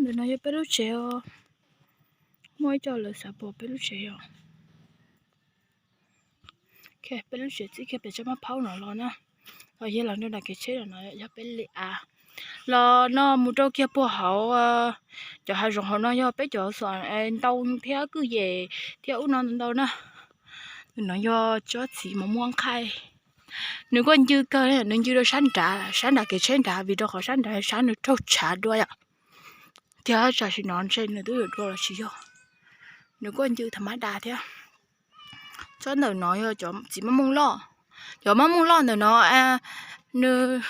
Ntawm no yog peb lub tsev os. Muaj ib co lawv xav pom peb lub tsev os. Peb lub tsev txij kiag pem tsob maj phaub no los na, los yog los nram kev tsheb no yog peb li av. Los no mus rau kiag puag hauv cov hav zoov hauv no yog peb cov xom ntoo thiab kwj yem thiab ub no ntau na. Ntawm no yog tsob txiv mos muas nqhaij. Nws kuj ncw kawg, nws ncw rau sab nrad, sab nrad kev tsheb nrad, vim rau qhov sab nrad sab nws raug tshav dua yom. Thiab tam sim no ntshe nws twb yuav dua los tsis yog, nws kuj ncw tham mab das thiab. Tsob ntawm no yog cov txiv maj mooj loj. Cov maj mooj loj ntawm no nws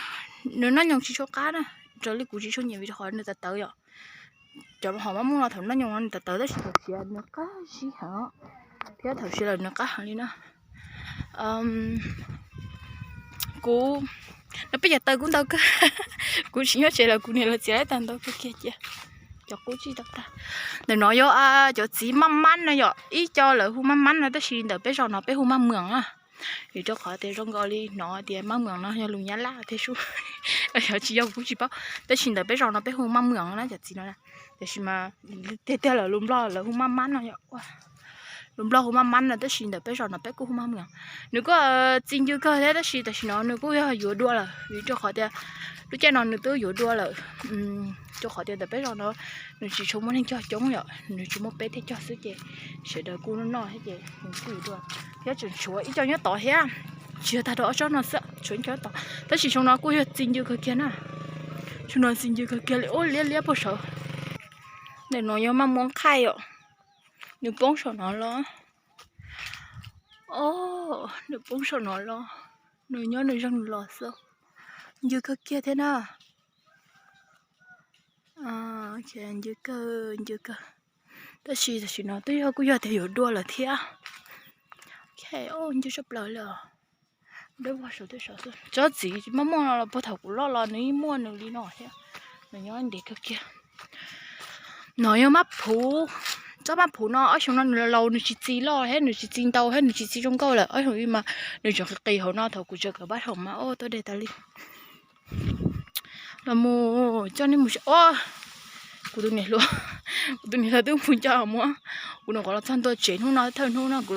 noj nyoos tsis tshua qab na, raws li kuv tsis tshua nyiam vim rau qhov nws tawv tawv yom. Cov hom maj mooj no thaum noj nyoos no nws tawv tawv tab sis thaum siav nws qab zib heev, thiab thaum siav lawm nws qab heev li na. Kuv, no peb cov taw kuj ntau kawg, kuv tsis nyob tsev los kuv niam lawv txiav lawv tag ntau kawg kiag cia. Cov qub tsij tau tag. Ntawm no yog cov txiv maj mab no yom, ib co lawv hu maj mab no tab sis ntawm peb zos no peb hu maj mwees na. Vim rau qhov tias zoo nkaus li hnov tias maj mwees no yog lus Nyab Laj thiab sub, yog tsis yog kuv tsis paub, tab sis ntawm peb zos no peb hu maj mwees na cov txiv no. Tiam sis mas tiag tiag lawm lus Nplog lawv hu maj mab no yom. Lus Nplog hu maj mab no tab sis ntawm peb zos no peb kuj hu maj mwees. Nws kuj txi ncw kawg thiab tab sis tam sim no nws kuj yog yuav dua lawm vim rau qhov tias lub caij no nws twb yuav dua lawm. Rau qhov tias ntawm peb zos no nws tsis tshua muaj neeg cog coob yom, nws tsis muaj peb thiaj cog xwb ces sawv daws kuj noj noj thiab ces nws kuj yuav dua. Thiab tseem tshuav ib co nyob tod thiab, tsis yog tag rau ob tsob no xwb, tshuav ib co nyob tod tab sis xyoo no kuj yog txi ncw kawg kiag na. Xyoo no txi ncw kawg kiag li ub liab liab puag saud. Ntawm no yog maj muas nqhaij yom, nws poob saum no los. Nws poob saum no los, nws nyob nws zeeg los xwb. Ncw kawg kiag thiab na. Ncw kawg, ncw kawg. Tab sis tam sim no twb yog kuj yog tias yuav dua lawm thiab. Ncw tshaj plaws li. Tsob txiv maj muaj no los puag thaum kuv loj los nws yeej muaj nws li no thiab. Nws nyob ntev kawg kiag. No yog maj phuv. Tsob maj phuv no ob xyoo no nws laus nws tsis txi loj thiab nws tsis txi ntau thiab nws tsis txi zoo nkauj lawm, ob xyoo mas nws tseem qis qis hauv no thaum kuv tsaws kawm pab hauv mas tuaj deb tas li. Los mus coj nej mus saib, kuv tus niam hluas, kuv tus niam hluas twb mus coj muab, kuv nyuam qhuav los txog ntua tsev hnub no thawj hnub no, kuv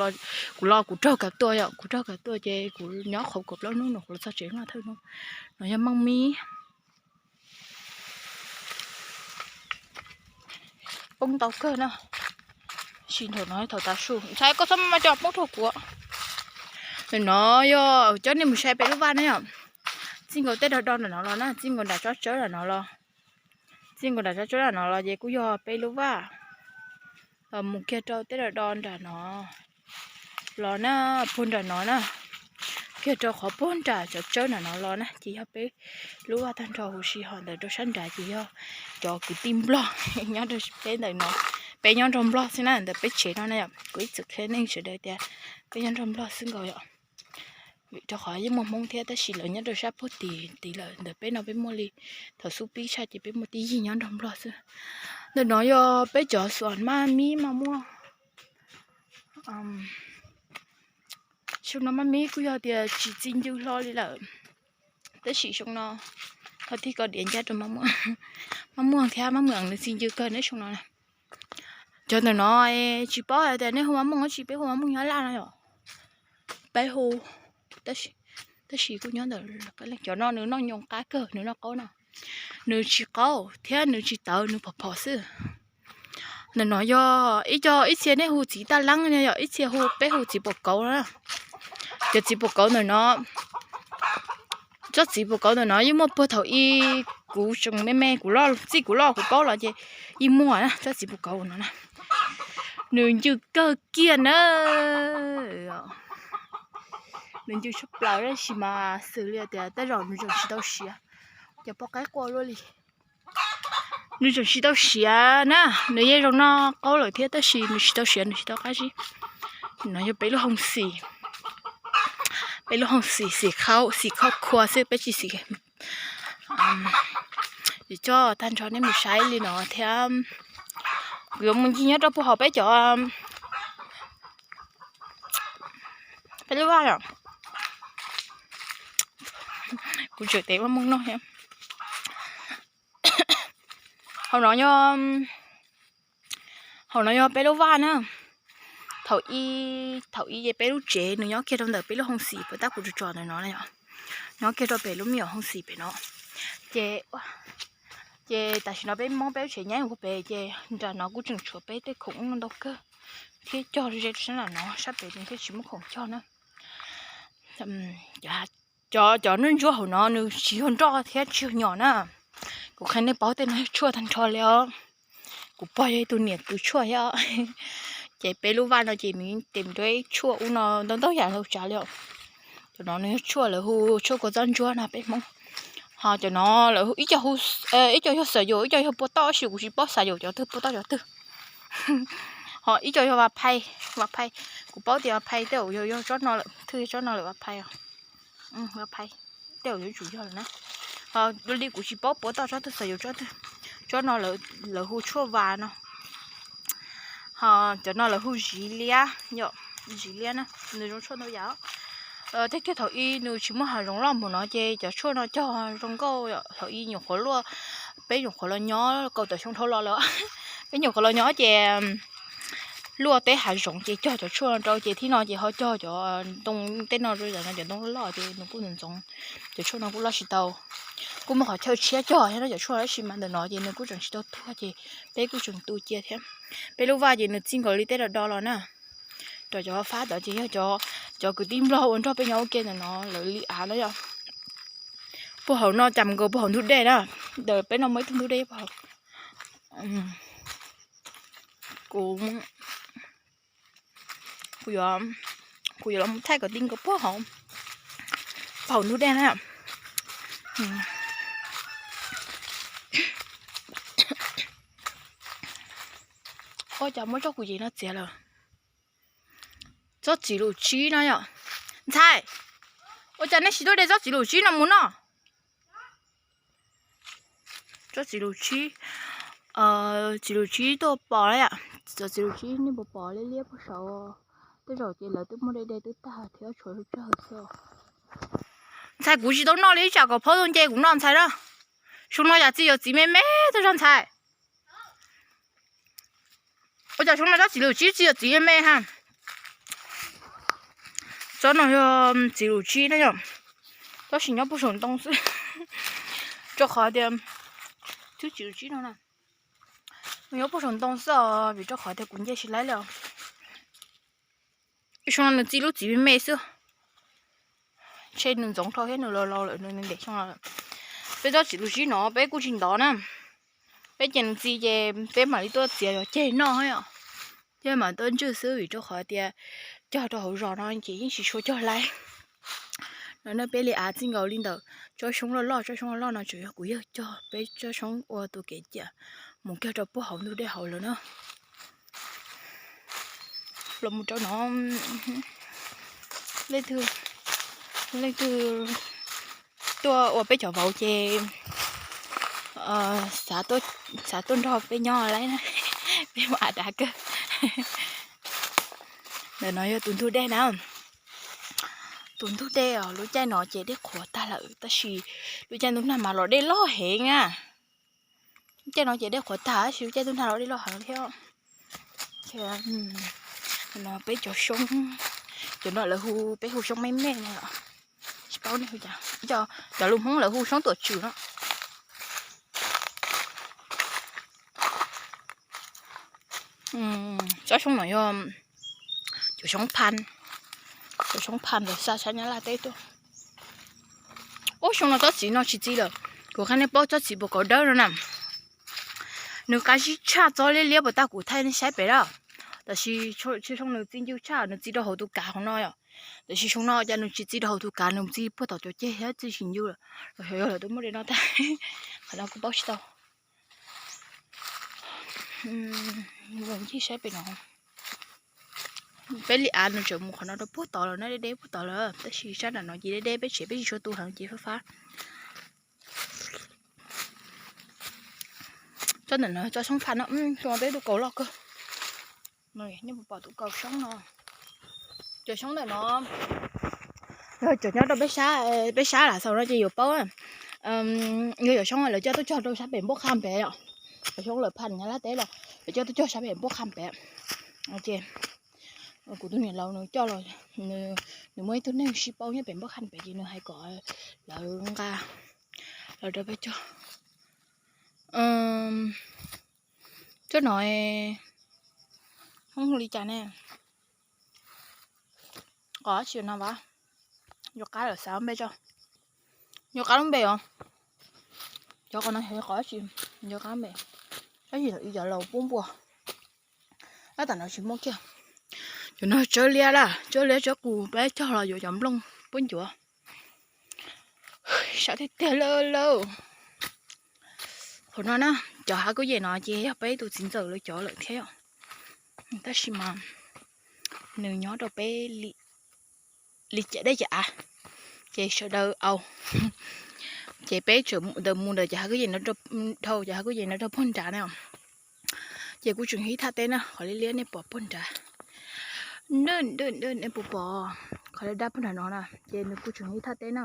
los kuv raug kav tua yom, kuv raug kav tua ces kuv nyob qhov kaum plaub hnub nyuam qhuav los txog tsev hnub no thawj hnub. No yog maj mib. Poob ntau kawg na. Sim nrhaum no thaum tav su ntshai koj txhob maj coj poob rau kuv. Ntawm no yog coj nej mus saib peb lub vaj na yom. Txij nkaus tej do do nram no los na, txij nkaus nram tsob tsawb nram no los, txij nkaus nram tsob tsawb nram no los ces kuj yog peb lub vaj. Los mus kiag rau tej do do nram no los na, puag nram no na, kiag rau qhov puag nram tsob tsawb nram no los na ces yog peb lub vaj tag nrho huv si, ho ntawm rau sab nrad ces yog cov kwv tij nplog nyob rau peb ntawm no. Peb nyob nrog nplog xwb na, ntawm peb tsev no na yom. Kuv ib txwm qhia nej sawv daws tias peb nyob nrog nplog xwb nkaus yom. Vim rau qhov yeej muaj hmoob thiab tab sis lawv nyob rau sab puag tim tid lawm, ntawm peb no peb muaj li, thaum xub pib tshaj ces peb muaj tib yig nyob nrog nplog xwb. Ntawm no yog peb cov xom maj mib maj muaj. Xyoo no maj mib kuj yog tias tsis txi ncw hlo li lawm, tab sis xyoo no thov tig koj diav ncaj rau maj muaj thiab maj muaj nws txi ncw kawg neb xyoo no. Cov ntawm no tsis paub hais tias nej hu maj muaj dab tsi, peb hu maj muaj Nyab Laj no yom. Peb hu, tab sis kuj nyob ntawm cov no nws noj nyoos qab kawg, nws noj qaub no. Nws tsis qaub thiab nws tsis tawv, nws phom phom xwb. Ntawm no yog ib co, ib txhia nej hu txiv taj leeb, yog ib txhia hu, peb hu txiv puas kauv na. Cov txiv puas kauv ntawm no, tsob txiv puas kauv ntawm no yeej muaj puag thaum ub kuv tseem me me, kuv loj, txij kuv loj kuv paub los ces yeej muaj na tsob txiv puas kauv no na. Nws ncw kawg kiag na. Nws ncw tshaj plaws tab sis mas xws li tias tej zaum nws tseem tsis tau siav. Cov poj qaib quaj luaj li. Nws tseem tsis tau siav na, nws yeej zoo noj qaub lawm thiab tab sis nws tsis tau siav, nws tsis tau qab zib. No yog peb lub hoo xim, peb lub hoo xim, xim khau, xim khau khua xwb, peb tsis xim. Coj tag nrho nej mus saib li no thiab. Kuv yuav mus ncig nyob rau puag hauv peb cov, peb lub vaj yom. Kuv tseem tev maj muaj noj thiab. Hauv no yog, hauv no yog peb lub vaj na. Thaum ub, thaum ub ces peb lub tsev nws nyob kiag rau ntawm peb lub hoo xim puas tab kuv tso tso ntawm no na yom. Nyob kiag rau pem lub me nyuam hoo xim pem no. Ces, ces tam sim no peb Hmoob peb lub tsev nyob ua pem ces nram no kuj tseem tshuav peb tej khoom ntau kawg thiab cog ze rau sab nram no, sab pem nws thiaj tsis muaj khoom cog na. Cov, cov nruab ntsuab hauv no nws tsis yog nroj thiab tsis yog nyom na. Kuv qhia nej paub tej no yog tshuaj tag nrho li os. Kuv pog yog ib tug niam kws tshuaj thiab. Ces peb lub vaj no ces nws tes nrov tshuaj ub no ntau ntau yam ntau tsav li os. Cov no nws yog tshuaj lawv hu tshuaj kua txob ntsuab no peb Hmoob. Ho cov no lawv ib co, ib co yog xav yus, ib co yog pua toj, tab sis kuv tsis paub xav yus cov twg pua toj cov twg. Ho ib co yog va phai, va phai. Kuv paub tias va phai tej zaum yog tsob no lawm, thwj tsob no lawm va phai. Va phai tej zaum yuav tsum yog lawm na. Ho li kuv tsis paub pua toj tsob twg xav yus tsob twg. Tsob no lawv hu tshuaj vas no. Ho cov no lawv hu zis liab, yom, zis liab na, nws zoo tshuaj ntau yam. Tej kiag thaum ub nws tsis muaj hav zoov loj npaum no ces cov tshuaj no cog zoo nkauj. Thaum ub nyuam qhuav luaj, peb nyuam qhuav los nyob kaum tawm xyoo dhau los lawm, peb nyuam qhuav los nyob ces luaj teb hav zoov ces cog cov tshuaj no rau ces thib no ces ho cog cov ntoo tej no rau, cov ntoo loj loj ces nws kuj ntxoov ntxoov, cov tshuaj no kuj loj tsis tau. Kuj muaj qhov chaw tshiab cog thiab no cov tshuaj, tab sis mas ntawm no ces nws kuj tseem tsis tau tuag ces peb kuj tseem tu cia thiab. Peb lub vaj ces nws txij nkaus li tej do do los na. Rau cov fab tod ces yog cov kwv tij Nplog uas nrog peb nyob ua ke ntawm no lawv li av no yom. Puag hauv no cas nkaus puag hauv ntug dej na. Ntawm peb no muaj ib tug ntug dej puag hauv. Kuv, kuv yuav, kuv yuav los mus thaij kom txij nkaus puag hauv, puag hauv ntug dej na. Ua cas muab tsob kuv yev no txiav lawm. Tsob txiv lus tsib no yom. Ntxhais, ua cas nej tsis tuaj de tsob txiv lus tsib no mus noj? Tsob txiv lus tsib, txiv lus tsib tuaj pom lawm. Tsob txiv lus tsib nej puas pom liab liab puag saud? Tej zaum ces lawv twb muab de de twb tag thiab tshuav tsawg xwb. Ntxhais, kuv tsis tau noj li, ib tsam kom phob tuaj nce kuv noj ntxhais na. Xyoo no yam txiv yuav txiv me me tuaj zog ntxhais. Ua cas xyoo no tsob txiv lus tsib txiv yuav txiv me me ha. Tsob no yog txiv lus tsib na yom, tab sis nyob puag saum ntoo xwb. Rau qhov tias, txiv lus tsib no na, nws nyob puag saum ntoo xwb os, vim rau qhov tias kuv nce tsis laib li os. Xyoo no nws txi lub txiv me me xwb. Ntshe nws ntxoov dhau thiab nws laus laus lawm nws ntev xyoo lawm. Peb tsob txiv lus tsib no peb kuj tsis ntov na. Peb ces nws txi ces peb mam li tuaj txiav cog ceg noj yom. Thiab mam tuaj ntswj xwb vim rau qhov tias cog rau hauv zos no ces yeej tsis tshua cog laib. No ne peb li av txij nkaus li ntawm tsob xyoob loj loj, tsob xyoob loj loj no tsuas yog kuv yawg cog, peb tsob xyoob ua tus kev ciam mus kiag rau puag hauv ntug dej hauv lawm na. Los mus rau no, leej twg, leej twg tuaj ua peb cov vauv ces xav tuaj nrog peb nyob lawm, peb muaj av dav kawg. Ntawm no yog tus ntug dej na. Tus ntug dej os, lub caij no ces dej qhuav tag lawm tab sis lub caij ntuj nag mas los dej loj heev na. Lub caij no ces dej qhuav tag tab sis lub caij ntuj nag los dej loj heev thiab. No peb cov xyoob, cov no lawv hu, peb hu xyoob me me no, tsis paub nej hu cas, cov lus Hmoob lawv hu xyoob tuam tswm no. Tsob xyoob no yog cov xyoob phan, cov xyoob phan ntawm xa sab Nyab Laj teb tuaj. Ub, xyoo no tsob txiv no tsis txi lawm. Kuv qhia nej paub tsob txiv puas kaus dawb no na. Nws qab zib tshaj tsob liab liab puas tag kuv thaij nej saib pem na. Tab sis tsob xyoob nws txi ncw tshaj, nws txi rau hauv tus kav hauv no yom. Tab sis xyoo no cas nws tsis txi rau hauv tus kav, nws txi puag tom cov ceg thiab txi tsis ncw lawm. Los xyov yog lawv twb muab de noj tag. Qhov no kuv paub tsis tau. Mus ncig saib pem no. Peb li av nws tseem mus qhov no rau puag tod lawm na, deb deb puag tod lawm, tab sis sab nram no ces deb deb, peb tsev peb tsis tshua tu heev ces fab fab. Tsob ntawm no tsob xyoob phaj no, xyoo no peb tus kaus loj kawg. Nej puas pom tus kaus xyoob no? Cov xyoob ntawm no yog cov nyob rau peb sab, peb sab Lav Xaus no ces yuav paub. Yog cov xyoob lawv coj tuaj cog rau sab pem Npauj Qha pem yom. Xyoo lawm pham Nyab Laj teb los lawv coj tuaj cog sab pem Npuaj Khaj pem. Ces kuv tus niam laus nws coj los, nws muaj ib tug neeg sib paub nyob pem Npuaj Khaj pem ces nws hais kom lawv nqa los rau peb cog. Cov no Hmoob hu li cas ne? Qos tsi no vas? Yuav qab lawm xav npe tso. Yuav qab lub npe os. Cov qos no yog qos tsi? Yuav qab npe. Tab sis cov laus pub npua. Ab, tam no tsis muaj kiag. Cov no tsawb liab lawm, tsawb liab tsawb qus, peb cog los yuav cov nplooj pub ncuav. Sab tiag tiag lawm lauj. Qhov no na, cov hav kub yem no ces yog peb tus txiv ntxawm lawv cov lawm thiab. Tab sis mas nws nyob rau peb li cas dej cas av, ces sawv daws au. Ces peb tseem mus ntawm cov hav kub yem no, dhau cov hav kub yem no rau puag nrad na. Ces kuj tseem yog ib thaj teb na, qhov liab liab nej pom puag nrad. Nej puas pom qhov dab dab puag nrad no na, ces nws kuj tseem yog ib thaj teb na.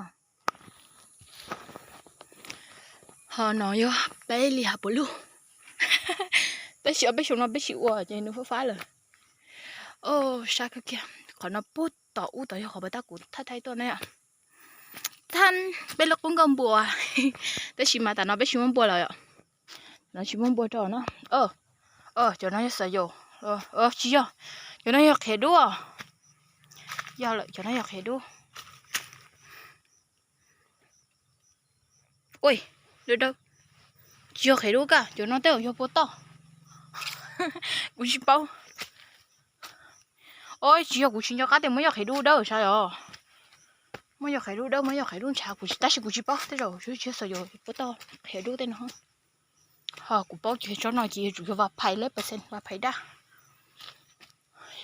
Ho no yog peb li hav puav luj. Peb tsis ua, peb xyoo no peb tsis ua ces nws fab fab lawm. Sab kawg kiag. Qhov no puag tom ub tod yog qhov pas tab kuv thaij thaij tuaj ne. Thab peb lub qub nkauj npua. Tab sis mas tam no peb tsis muaj npua lawm. No tsis muaj npua rau na. Cov no yog xav yaum, tsis yog, cov no yog qhiav dub. Yog lawm, cov no yog qhiav dub. Ua, dawb dawb. Tsis yog qhiav dub kaj, cov no tej zaum yog pua toj. Kuv tsis paub. Ua, tsis yog, kuv tsis nco qab tias muab yog qhiav dub dawb sav os. Muab yog qhiav dub dawb, muab yog qhiav dub ntshav, kuv tab sis kuv tsis paub, tej zaum tsis yog xav yaum pua toj qhiav dub tej no. Ho kuv paub ces tsob no ces yuav tsum yog vas phais leb percent, vas phais daj.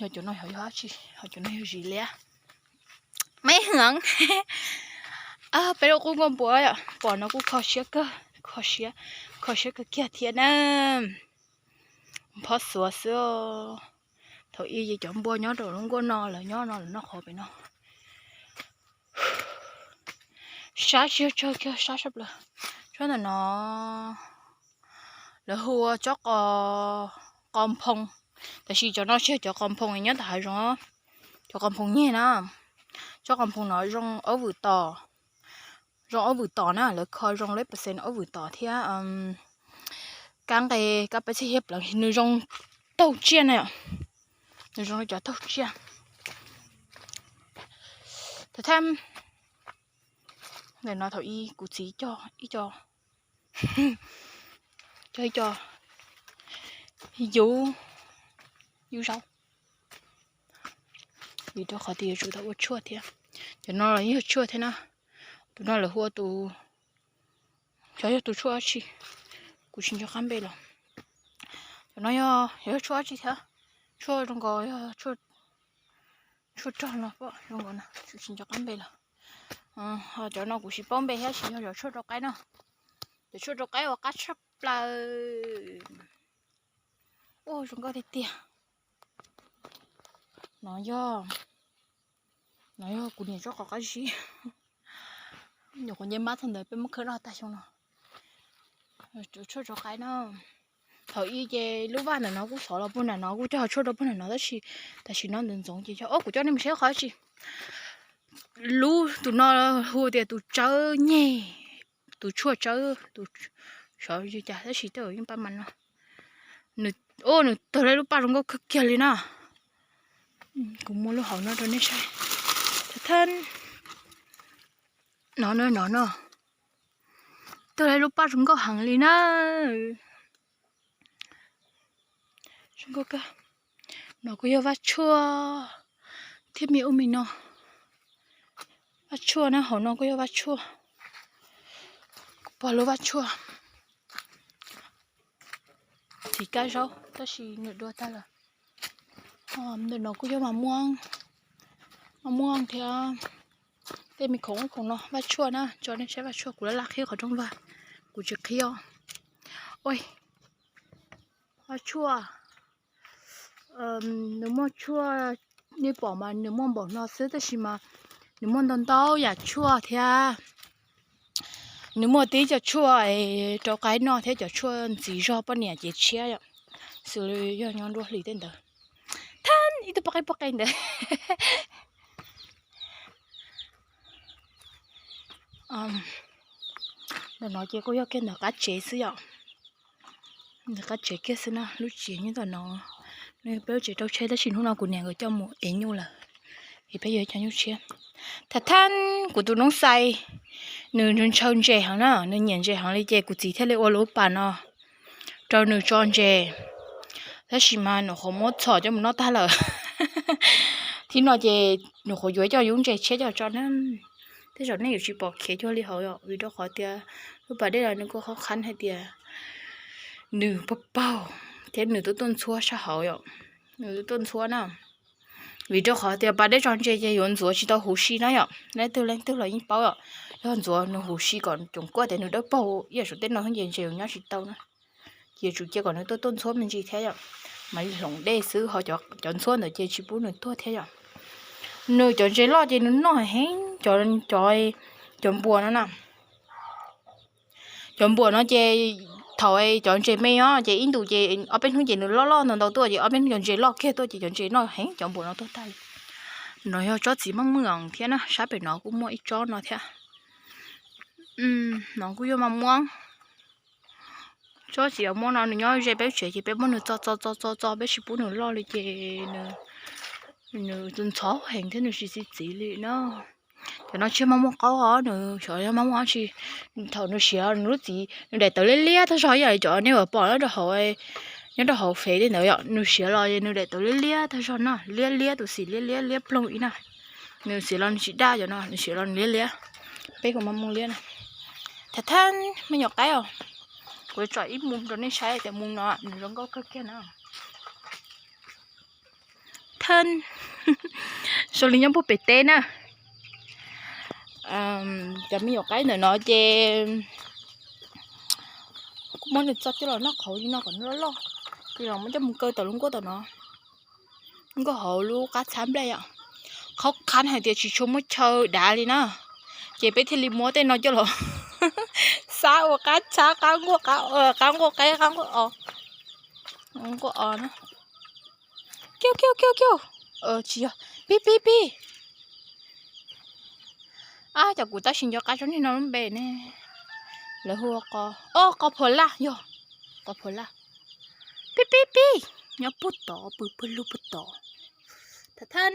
Yog cov no yog dab tsi, ho cov no yog zis liab. Meb hwv, peb lub qub nkauj npua, pom no kuj kho siab kawg, kho siab, kho siab kawg kiag thiab na. Phob xuav xwb. Thaum ub ces cov npua nyob rau lub nkuaj no, lawv nyob no, lawv noj qhauv pem no. Sab tsis yog tsawg kiag, sab sab plaws. Tsob ntawm no lawv hu ua tsob qos nphoo, tab sis cov no tsis yog cov qos nphoo nyob tom hav zoov, cov qos nphoo nyeg na. Tsob qos nphoo no zoo aub vwm tos, zoo aub vwm tos na, lawv kho zoo leb percent aub vwm tos thiab kab nqe, kab peb txhiab hiab plawv, nws zoo taug tsiaj na, nws zoo li cov taug tsiaj. Tab sis ntawm no thaum ub kuv txiv cog ib co, cog ib co yub, yub zaub, vim rau qhov tias yuav tsum tau ua tshuaj thiab. Cov no los yeej yog tshuaj thiab na. Tus no lawv hu ua tus, xyov yog tus tshuaj dab tsi, kuv tsis nco qab npe lawm. Cov no yog, yog tshuaj dab tsi thiab, tshuaj zoo nkaus yog tshuaj rog no pom zoo nkaus na, kuv tsis nco qab npe lawm. Ho cov no kuv tsis paub npe thiab, tab sis yog cov tshuaj rau qaib no. Cov tshuaj rau qaib uas qab tshaj plaws. Ua zoo nkauj tiag tiag. No yog, no yog kuv niam tsob qos qab zib. Nyuam qhuav nce mab txog ntawd peb muab khawb noj tag xyoo no. Tshuaj rau qaib no. Thaum ub ces lub vaj ntawm no kuj xov los puag nram no, kuj cog tshuaj rau puag nram no, tab sis tam sim no ntxoov ntxoov ces cog, o, kuv coj nej mus saib qhov dab tsi. Lub tus no hu tias tus tsawb nyeg, tus tshuaj tsawb, tus xyov li cas tab sis tej zaum yeej pab mas no. Nws, o, nws tawg lub paj zoo nkauj kawg kiag li na. Kuv muab lub hauv no rau nej saib. Thab, no, no, no. Tawg lub paj zoo nkauj heev li na. Zoo nkauj kawg. No kuj yog vaj tshuaj thiab me ub me no. Vaj tshuaj na, hauv no kuj yog vaj tshuaj. Kuv pom lub vaj tshuaj txiv kab zaub tab sis nws dua tag lawm. Ntawm no kuj yog mas muaj, mas muaj thiab tej me khoom ub khoom no, vaj tshuaj na, tso nej saib vaj tshuaj, kuv laj laj qhib qhov rooj vag, kuv tsis qhib os. Vaj tshuaj, nws muaj tshuaj, nej pom mas nws muaj npaum no xwb tab sis mas nws muaj ntau ntau yam tshuaj thiab. Nws muaj tib cov tshuaj rau qaib noj thiab cov tshuaj ntxiv zog poj niam cev tshiab yom, xws li yog nyob nruab hlis tej ntawd. Thab ib tug poj qe poj qe ntawd. Ntawm no ces kuj yog kiag ntawm qab tsev xwb yom. Ntawm qab tsev kiag xwb na, lub tsev nyob ntawm no. Nws peb lub tsev rau tsheb tab sis hnub no kuv niam nkawd coj mus ev nyuj lawm, es peb yuav cov nyuj tshiab. Tham thab kuv tus noob xais, nws ntshaw ntses heev na, nws nyiam ntses heev li ces kuv txiv thiaj li ua lub pas no rau nws tso ntses. Tab sis mas nws qhuav muab txhom coj mus noj tag lawm. Thib no ces nws qhuav yuav coj yub ntses tshiab coj tso na. Tej zaum nej yuav tsis pom khiav cuag li hauv yom, vim rau qhov tias lub pas dej no nws kuj qhov qhab hais tias nws paug paug thiab nws twb tuaj ntxhuab sab hauv yom. Nws twb tuaj ntxhuab na. Vim rau qhov tias pas dej tso ntses ces yuav ntxuav tsis tau huv si na yom, leej twg leej twg los yeej paub yom. Yog ntxuav nws huv si kom coom kuaj tias nws dawb paug ib yam saum tej no xwb ces ntses yuav nyob tsis tau na. Ces yuav tsum cia kom nws tuaj tuaj ntxhuab me ntsis thiab yom, mam li hloov dej xwb ho cov ntxhuab ntawd ces tsis pub nws tuaj thiab yom. Nws cov ntses loj ces nws noj heev, cov, cov npuas no na. Cov npuas no ces thaum cov ntses me os ces ib ntus ces ob peb hnub ces nws loj loj ntau ntau tuaj ces ob peb hnub cov ntses loj kiag tuaj ces cov ntses noj heev cov npuas no tuag tag li. No yog tsob txiv maj mwj thiab na, sab pem no kuj muaj ib tsob no thiab. No kuj yog maj muab. Tsob txiv maj muab no nws nyob ze peb tsev ces peb muab nws txo txo txo txo txo, peb tsis pub nws loj li ces nws ntxhov heev thiab nws tsis txi txiv li na. Cov no tsis yog maj muab qaub os, nws xyov yog maj muab tsi. Thaum nws siav nws lub txiv nws daim tawv liab liab tag zog ib yam li cov nej pom nyob rau hauv, nyob rau hauv fev tej ntawd yom, nws siav los nws daim tawv liab liab tag zog na, liab liab tus xim liab liab liab ploog ib na. Nws siav los nws tsis daj cov no, nws siav los nws liab liab. Peb kuj maj muab liab na. Tham thab me nyuam qaib os, kuv tsom ib mus rau nej saib tias mus no nws zoo nkauj kawg kiag na. Thab, zoo li nyob puag pem teb na. Cov me nyuam qaib ntawm no ces kuv muab nws txo coj los noj qhauv li no kom nws loj loj, ces los muab coj mus kaw tom lub nkuaj tom no. Nkuaj hauv lub qab txhab nplej yom. Qhov qhab hais tias tsis tshua muaj chaw dav li na, ces peb thiaj li muab tej no coj los xab ua qab txhab, qab nkuaj, qab nkuaj qaib, qab nkuaj os, nkuaj os na. Kiu kiu kiu kiu. Tsis yog, pib pib pib. Ab, cov kuv tab sis nco qab tsob niag no lub npe ne. Lawv hu ua qos, o, qos phuam laj, yog qos phuam laj. Pib pib pib. Nyob puag tod, pw puag lug puag tod. Tham thab,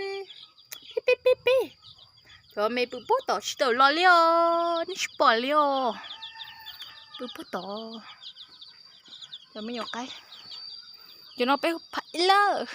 pib pib pib pib. Cov me pw puag tod tsis tawm los li os, nej tsis pom li os. Pw puag tod. Cov me nyuam qaib, cov no peb hu pham ib lawm.